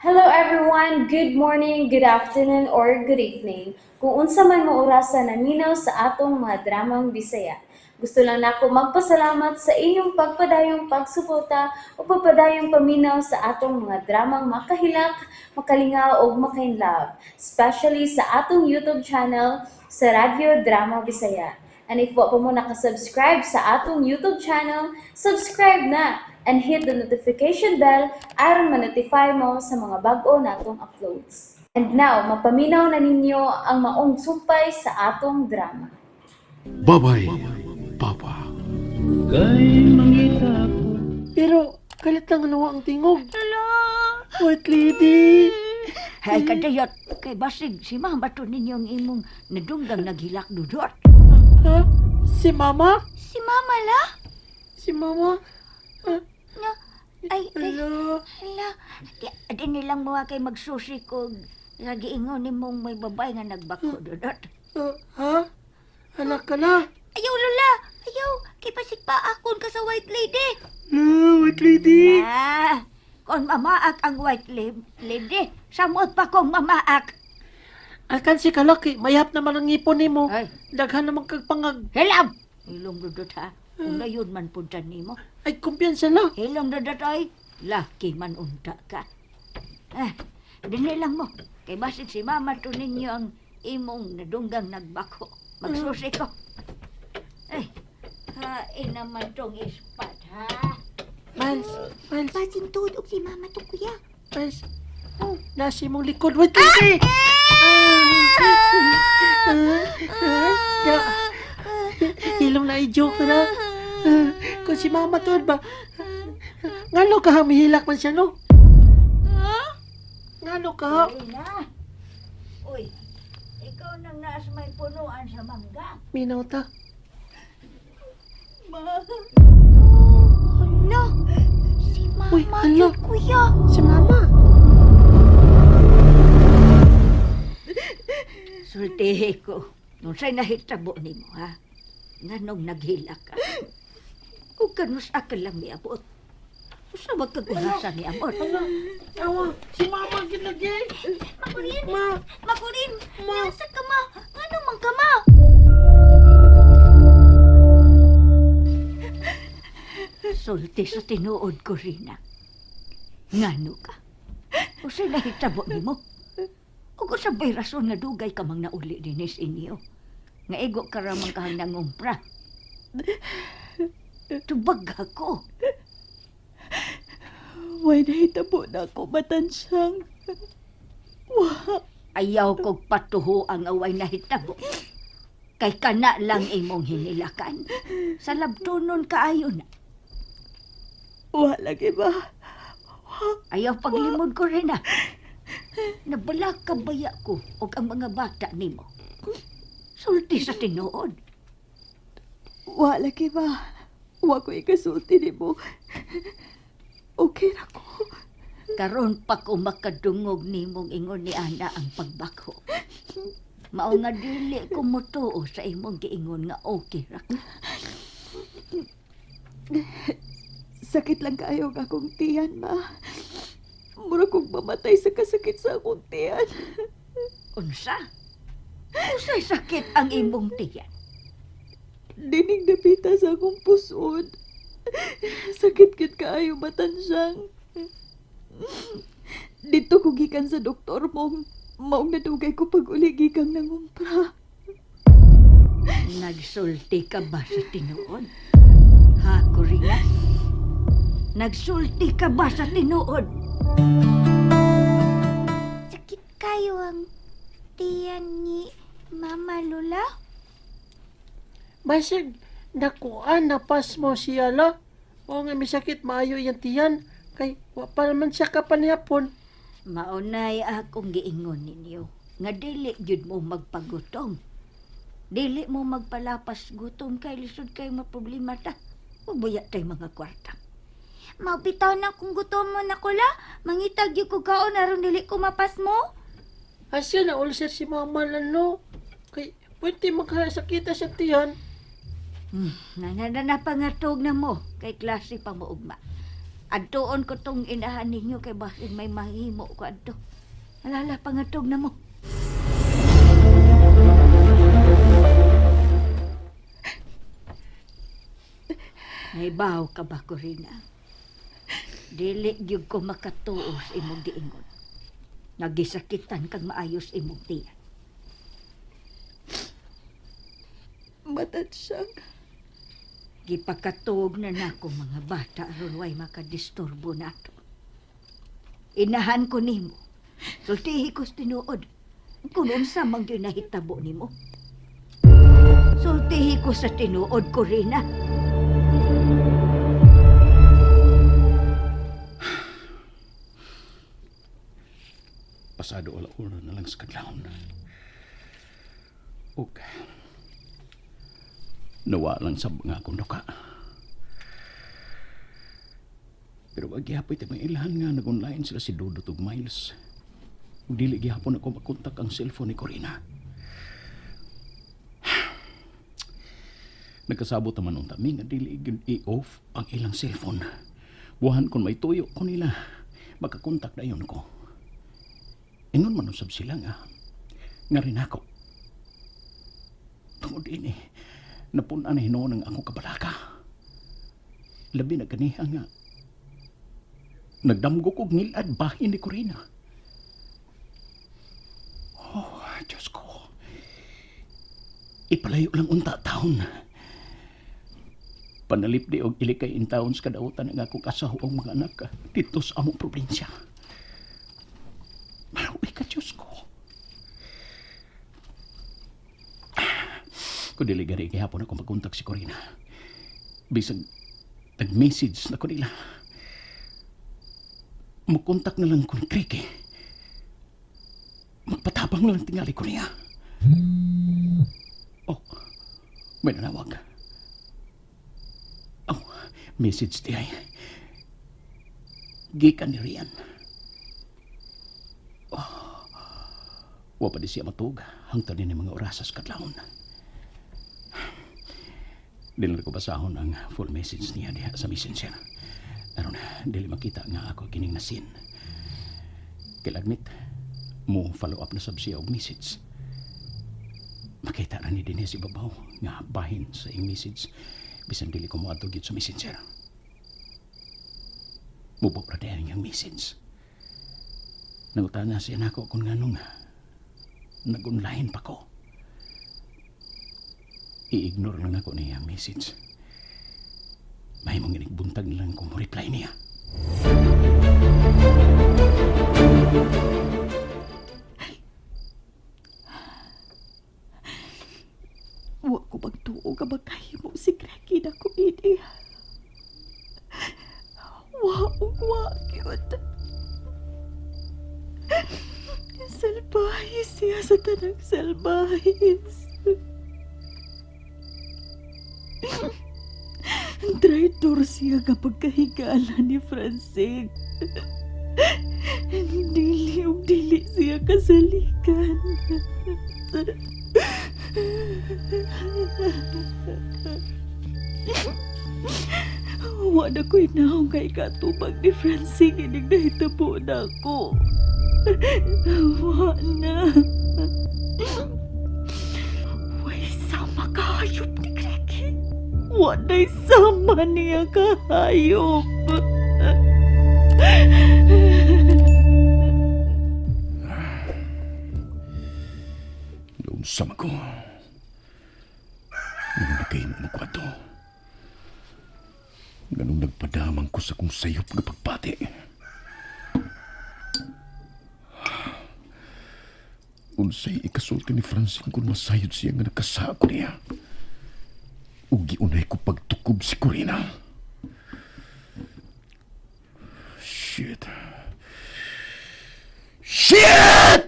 Hello everyone! Good morning, good afternoon, or good evening. Kung unsa man mo orasa naminaw sa atong mga dramang Bisaya. Gusto lang nako magpasalamat sa inyong pagpadayong pagsuporta o pagpadayong paminaw sa atong mga dramang makahilak, makalingaw ug makainlove, especially sa atong YouTube channel sa Radyo Drama Bisaya. And if wa pa mo nakasubscribe sa atong YouTube channel, subscribe na and hit the notification bell aron ma-notify mo sa mga bag-o natong uploads. And now, mapaminaw na ninyo ang maong sumpay sa atong drama. Babay, Papa. Pero kalit lang nawa ang tingog. White Lady. Ay, kadayot, kay basig, si mama to ninyong imong nadunggang naghilak dudot. Ha? Si Mama? Si Mama la? Si Mama? No. Ay, ay, Hello. Hala, di, di nilang mga kay magsusi kog nagiingon nimong may babae nga nagbako dudot. Ha? Anak ka na. Ayaw, Lola. Ayaw. Kay pasig pa akon ka sa White Lady. No, White Lady. Ah, kung mamaak ang white lady, samot pa kong mamaak. Alkan si Kalaki, mayap naman ang ngipon nimo. Ay, Daghan naman kag pangag. hilam! Hilom dudot ha. Kung layon man punta nimo. Ay, kumpiyansa na. Hilom dudot ay, laki man unta ka. Ah, dili lang mo. Kay basig si mama to ninyo ang imong nadunggang nagbako. Magsusi ko. Ay, hain naman tong ispat, ha? Miles, Miles, Basin tuod og si Mama to, kuya. Miles. Oh, nasa imong likod, White Lady. Ah! Ah! Ah! Ya. Hilom na i-joke na. Ah, kung si Mama to ba? Ngano ka hamihilak man siya, no? Ngano ka? Uy na. Uy, ikaw nang naas may punuan sa mangga. Minaw ta. Oh, hala. Si Mama Uy, hala. yun, kuya. Si Mama. Sultihi ko. Nung sa'y nahitabo nimo, ha? Nganong naghila ka? Kung kanus ka lang miabot. Usa wag kag unasa niabot. Ala, awa, si Mama ginagi. Makurin. Ma, Makurin. Ma. Nasa ka, ma? Ngano man ka, ma? Sulti sa tinuod ko, Rina. Ngano ka? Usay nahitabo nimo? Ug usa ba'y rason nga dugay ka mang nauli dinis inyo? Nga igo ka ra man kahang nangumpra. Tubag ako. Way nahitabo na ako matansyang. Ayaw kog patuho ang away nahitabo. Kay kana lang imong hinilakan. Sa labtunon kaayo na. Wa lagi ba? Ayaw paglimod ko rin ah. Nabala ka baya ko og ang mga bata nimo. Sulti sa tinuod. Wa lagi ba? Wa ko ikasulti nimo. Okay ra ko. Karon pa ko makadungog nimong ingon ni Ana ang pagbako. Mao nga dili ko motuo sa imong giingon nga okay ra ka. Sakit lang kaayo ang akong tiyan, ma. Mura kong mamatay sa kasakit sa akong tiyan. Unsa? Unsay sakit ang imong tiyan? Dinig napita sa akong pusod. Sakit gid kaayo matansyang. Dito ko gikan sa doktor mong maong nadugay ko pag uli gikan nangumpra. Nagsulti ka ba sa tinuod? Ha, Corina? Nagsulti ka ba sa tinuod? Sakit kayo ang tiyan ni Mama Lola? Basig, nakuan, napas mo siya la. O nga, may sakit, maayo iyang tiyan. Kay, wa pa naman siya kapanihapon. Maunay akong giingon ninyo nga dili gyud mo magpagutom. Dili mo magpalapas gutom kay lisod kay maproblema ta. Ubaya tay mga kwarta. Magbitaw na kung gutom mo na kula. Mangitag yung kugaon aron dili ko mapas mo. Asya na ulcer si Mama lang, no? Kay, pwede magkasakita sa tiyan. Nanana pangatog na mo kay klase pa mo ugma. Adtuon ko tong inahan ninyo kay basin may mahimo ko adto. Alala, pangatog na mo. Naibaw ka ba, Corina? Dili gyud ko makatuo sa imong giingon. Nagisakitan kag maayos imong tiyan. Matad siyang. Gipakatuog na nako mga bata aron way makadisturbo nato. Inahan ko nimo. Sultihi ko sa tinuod. Kung unsa man gyud nahitabo nimo. Sultihi ko sa tinuod, Corina. Pasado alauna na lang sa kadlawon. Ug nawa lang sa mga akong duka. Pero wag gihapoy tayo mga ilhan nga nag-online sila si Dudut ug Miles. Ug dili gihapon ako makontak ang cellphone ni Corina. Nagkasabot naman unta mi nga dili gyud i-off ang ilang cellphone. Buhan kon may tuyo ko nila, makakontak dayon ko. Ingon man usab sila nga nga rin ako. Tungod ini, napun-an na hinuon ang akong kabalaka. Labi na kaniha nga nagdamgo kog ngilad bahin ni Corina. Oh, Diyos ko. Ipalayo lang unta taon. Panalip di og ili kay intawon sa kadautan ang akong asawa og mga anak dito sa among probinsya. Maluoy ka, Diyos ko. Kung dili gari gihapon ako magkontak si Corina. Bisag nag-message na ko nila. Mukontak na lang ko ni Cricky. Magpatabang na lang tingali ko niya. Oh, may nanawag. Oh, message di ay. Gikan ni Rian. Oh, wa pa di siya matug hangtod ni mga orasas kadlawon. Dili na ko basahon ang full message niya diha sa messenger. Aron dili makita nga ako kining nasin. Kay admit, mo follow up na sab siya og message. Makita ra ni dinhi sa ibabaw nga bahin sa iyang message bisan dili ko moadto gyud sa messenger. Mubok ra diay ang iyang message. Nangutana siya nako kung nganong nag-online pa ko. I-ignore lang ako niya ang message. Mahimong inig buntag lang kung mo-reply niya. Wa ko magtuo nga magkahimo si Greggy na ko ini. Wa ug wa gyud. Salbahe siya sa tanang salbahis. Traitor siya kapag kahigala ni Francine. Dili ug dili siya kasalikan. Wa na ko'y naong kay katubag ni Francine inig nahitabo na ako. Wa na. Way sama kahayop ni Greggy. Wa na'y sama niya kahayop. Doon sama ko. Ganun nagkahimo mo ko ato. Ganun nagpadamang ko sa kong sayop nga pagpati. Unsay ikasulti ni Francine kung masayod siya nga nagkasako niya. Ug giunay ko pagtukob si Corina. Shit. Shit!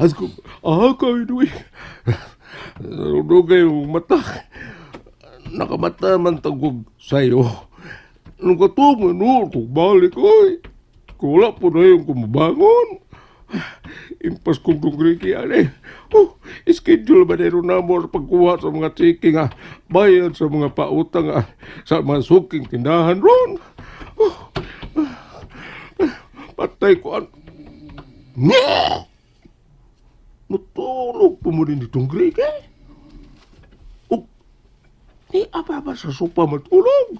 Ako, dugay mata. Nakamata man tagog sa'yo. Nung katumo, no, balik, oy. Kula po na yung kumabangon. Impas kong kong Ricky, ani. Oh, schedule ba na namo sa pagkuha sa mga chiki nga bayad sa mga pautang nga sa mga suking tindahan ron. Oh, patay ko an. Nye! Mutulog po mo rin itong Ricky. Oh, ni apa ba sa sopa matulog?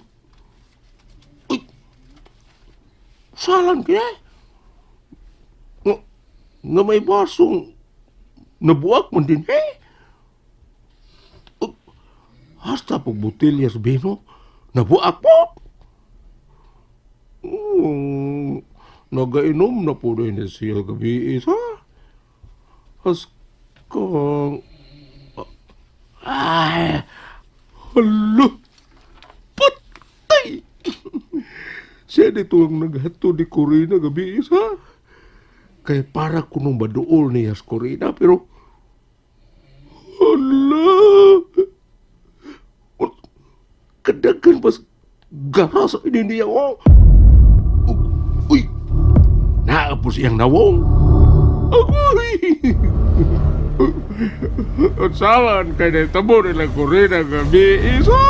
Uy, salan kaya? Nga, nga may basong nabuak man din eh. Oh, hasta pag botelya sa bino, nabuak po. Nagainom na po rin siya gabi isa. Haskang. Ay, hala, patay! Siya dito ang naghato ni Corina gabi isa. Kaya para kunong maduol niya sa Corina, pero. Hala! Kadagan pas garas ini niya, oh! Uy! Naapos iyang nawong! Agoy! Unsaman kay nahitabo nila Corina gabi isa!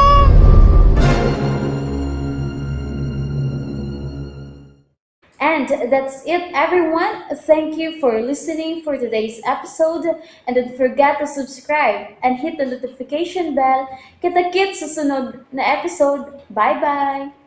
And that's it, everyone. Thank you for listening for today's episode. And don't forget to subscribe and hit the notification bell. Kita-kits sa sunod na episode. Bye-bye!